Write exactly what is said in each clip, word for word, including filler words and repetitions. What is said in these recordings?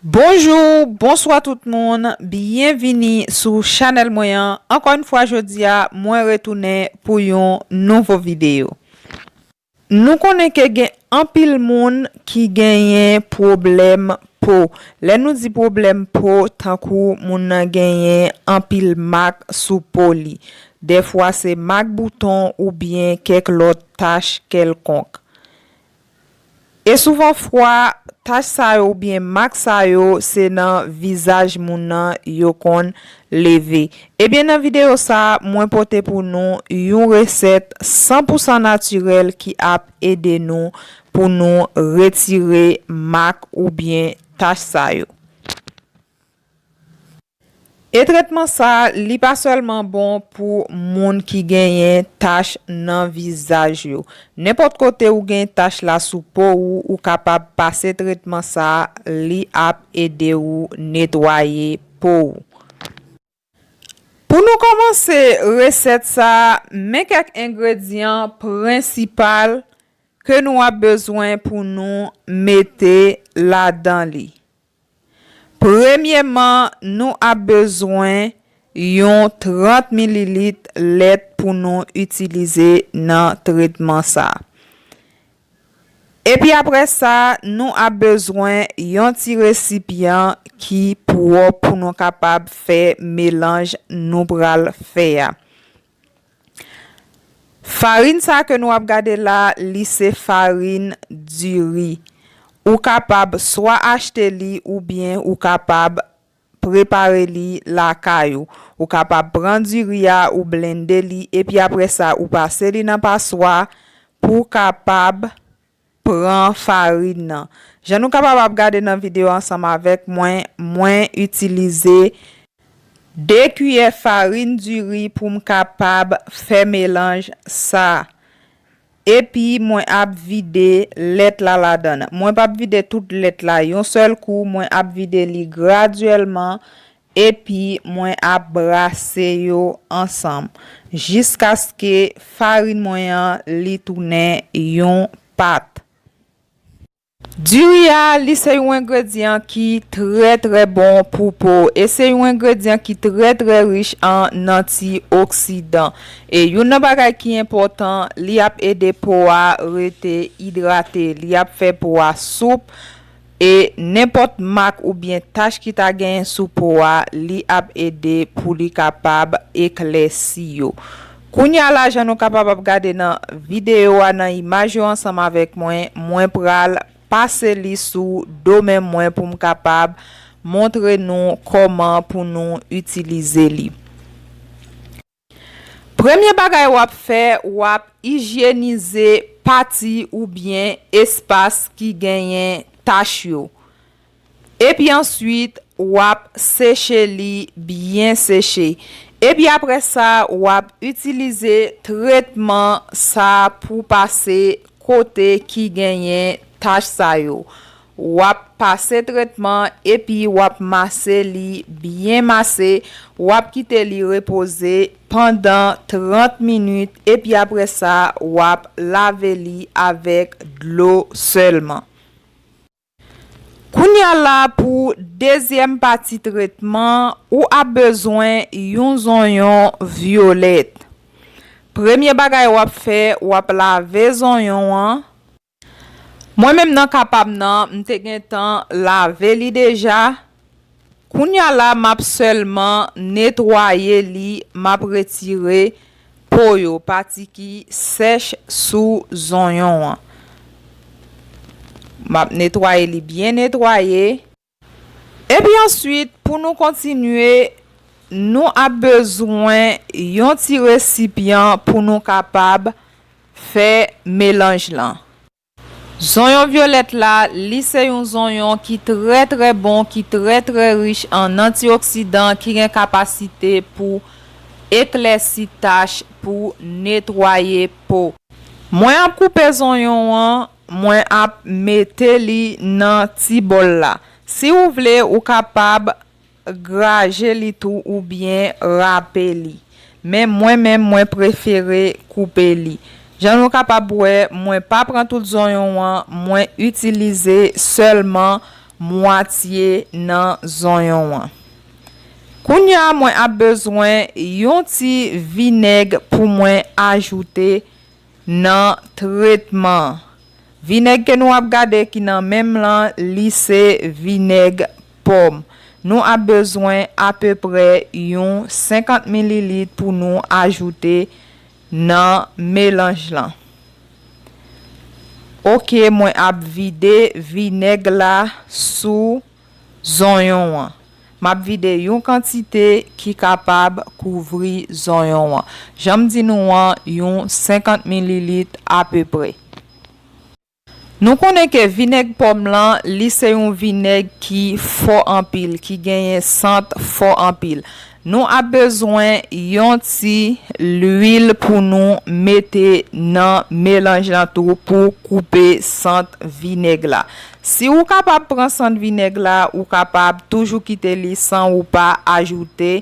Bonjou, bonswa tout moun, byenvini sou chanèl mwen an. Ankò yon fwa jodi a, mwen retounen pou yon nouvo videyo. Nou konnen ke gen anpil moun ki genyen pwoblèm po. Lè nou di pwoblèm po, tankou moun nan genyen anpil mak sou po li. Dèfwa se mak bouton oubyen kèk lòt tach kèlkonk. E souvan fwa, tach sa yo oubyen mak sa yo se nan vizaj moun nan yo konn leve. Ebyen, nan videyo sa a, mwen pote pou nou yon resèt san pou san natirèl ki ap ede nou pou nou retire mak oubyen tach sa yo. E tretman sa, li pa sèlman bon pou moun ki genyen tach nan vizaj yo. Nenpòt kote ou gen tach la sou po ou, ou kapab pase tretman sa, li ap ede ou netwaye po ou. Pou nou kòmanse resèt sa, men kèk engredyan prensipal ke nou ap bezwen pou nou mete ladan li. Premyèman, nou ap bezwen yon trant mililit lèt pou nou itilize nan tretman sa. Epi apre sa, nou ap bezwen yon ti resipyan ki pwòp pou nou kapab fè melanj nou pral fè a. Farin sa ke nou ap gade la, li se farin diri. Ou kapab swa achte li oubyen ou kapab prepare li lakay ou. Ou kapab pran diri a, ou blende li, epi apre sa, ou pase li nan paswa pou w kapab pran farin nan. Jan nou kapab ap gade nan videyo ansanm avèk mwen, mwen itilize de kiyè farin diri pou m kapab fè melanj sa. Epi mwen ap vide lèt la ladan l. Mwen p ap vide tout lèt la yon sèl kou, mwen ap vide li gradyèlman, epi mwen ap brase yo ansanm jiskaske farin mwen an li tounen yon pat. Diri a, li se yon engredyan ki trè, trè bon pou po, e se yon engredyan ki trè, trè rich an antioksidan. E youn nan bagay ki enpòtan, li ap ede po a rete idrate, li ap fè po a soup, e nenpòt mak oubyen tach ki ta genyen sou po a, li ap ede pou li kapab eklèsi yo. Kounye a la, jan nou kapab ap gade nan videyo a, nan imaj yo ansanm avèk mwen, mwen pral pase li sou do men mwen pou m kapab montre nou kòman pou nou itilize li. Premye bagay w ap fè, w ap ijyenize pati oubyen espas ki genyen tach yo. Epi answit, w ap seche li byen seche. Epi apre sa, w ap itilize tretman sa pou pase kote ki genyen tach sa yo. W ap pase tretman epi w ap mase li byen mase. W ap kite li repoze pandan trant minit epi apre sa, w ap lave li avèk dlo sèlman. Kounye a la, pou dezyèm pati tretman, ou ap bezwen yon zonyon vyolèt. Premye bagay w ap fè, w ap lave zonyon an. Mwen menm nan ka pa m nan, m te gentan lave li deja. Kounye a la, m ap sèlman netwaye li, m ap retire po yo, pati ki sèch sou zonyon an. M ap netwaye li byen netwaye. Epi answit, pou nou kontinye, nou ap bezwen yon ti resipyan pou nou kapab fè melanj lan. Zonyon vyolèt la, li se yon zonyon ki trè, trè bon, ki trè, trè rich an antioksidan, ki gen kapasite pou eklèsi tach, pou netwaye po. Mwen ap koupe zonyon an, mwen ap mete li nan ti bòl la. Si w vle, ou kapab graje li tou oubyen rape li. Men mwen menm, mwen prefere koupe li. Jan nou kapab wè, mwen pa pran tout zonyon an, mwen itilize sèlman mwatye nan zonyon an. Kounye a, mwen ap bezwen yon ti vinèg pou mwen ajoute nan tretman an. Vinèg ke nou ap gade ki nan menm lan, li se vinèg pòm. Nou ap bezwen apeprè yon senkant mililit pou nou ajoute nan melanj lan. Oke, mwen ap vide vinèg la sou zonyon an. M ap vide yon kantite ki kapab kouvri zonyon an. Jan m di nou an, yon senkant mililit apeprè. Nou konnen ke vinèg pòm lan, li se yon vinèg ki fò anpil, ki genyen sant fò anpil. Nou ap bezwen yon ti lwil pou nou mete nan melanj lan tou pou koupe sant vinèg la. Si ou kapab pran sant vinèg la, ou kapab toujou kite li san ou pa ajoute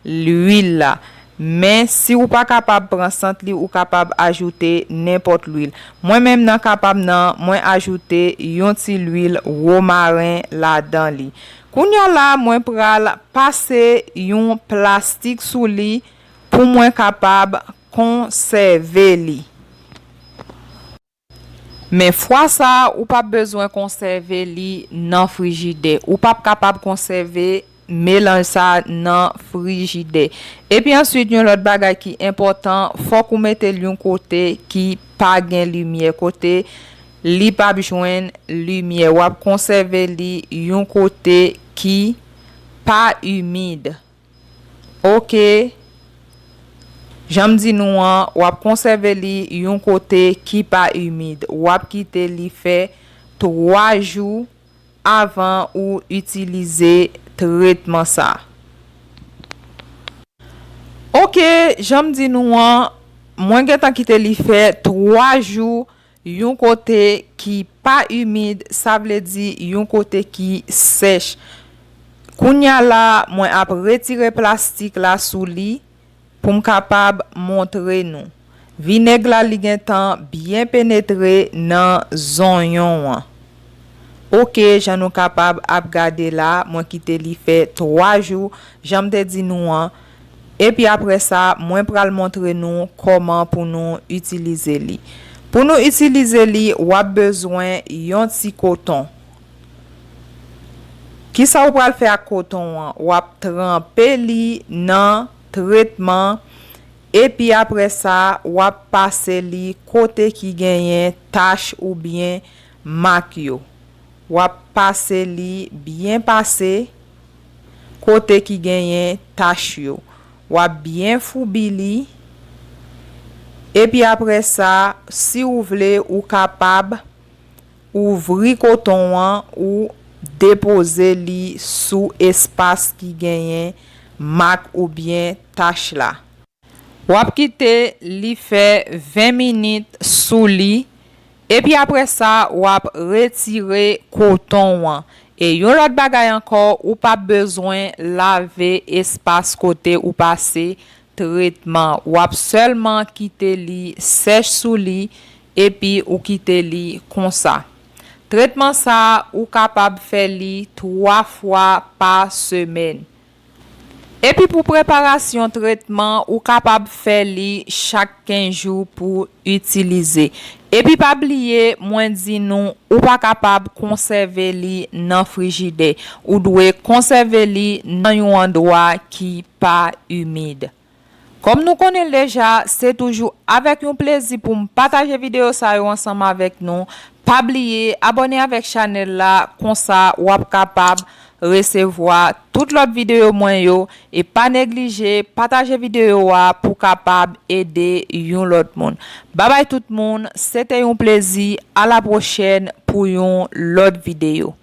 lwil la. Men, si ou pa kapab pran sant li, ou kapab ajoute nenpòt lwil. Mwen menm nan kapab nan, mwen ajoute yon ti lwil womaren ladan li. Kounye a la, mwen pral pase yon plastik sou li pou mwen kapab konsève li. Men fwa sa a, ou p ap bezwen konsève li nan frijidè. Ou p ap kapab konsève melanj sa a nan frijidè. Epi answit, yon lòt bagay ki enpòtan, fòk ou mete l yon kote ki pa gen limyè, kote li p ap jwenn limyè. W ap konsève li yon kote ki pa imid. Oke. Jan m di nou an, w ap konsève li yon kote ki pa imid. W ap kite li fè twa jou avan ou itilize tretman sa. Oke, jan m di nou an, mwen gentan kite li fè twa jou yon kote ki pa imid, sa vle di yon kote ki sèch. Kounye a la, mwen ap retire plastik la sou li pou m kapab montre nou. Vinèg la, li gentan byen penetre nan zonyon an. Oke, jan nou kapab ap gade la, mwen kite li fè twa jou, jan m te di nou an. Epi apre sa, mwen pral montre nou kòman pou nou itilize li. Pou nou itilize li, w ap bezwen yon ti koton. Kisa ou pral fè ak koton an? W ap tranpe li nan tretman, epi apre sa, w ap pase li kote ki genyen tach oubyen mak yo. W ap pase li byen pase kote ki genyen tach yo. W ap byen foubi li. Epi apre sa, si ou vle, ou kapab ouvri koton an ou depoze li sou espas ki genyen mak oubyen tach la. W ap kite li fè ven minit sou li, epi apre sa, w ap retire koton an. E yon lòt bagay ankò, ou p ap bezwen lave espas kote ou pase tretman. W ap sèlman kite li sèch sou li, epi ou kite li konsa. Tretman sa a, ou kapab fè li twa fwa pa semèn. Epi pou preparasyon tretman, ou kapab fè li chak kenz jou pou itilize. Epi pa bliye, mwen di nou, ou pa kapab konsève li nan frijidè. Ou dwe konsève li nan yon andwa ki pa imid. Kòm nou konnen l deja, se toujou avèk yon plezi pou m pataje videyo sa yo ansanm avèk nou. Pa bliye abòne avèk chanèl la, konsa w ap kapab resevwa tout lòt videyo mwen yo. E pa neglije pataje videyo a pou kapab ede yon lòt moun. Babay tout moun, se te yon plezi. A la pwochèn pou yon lòt videyo.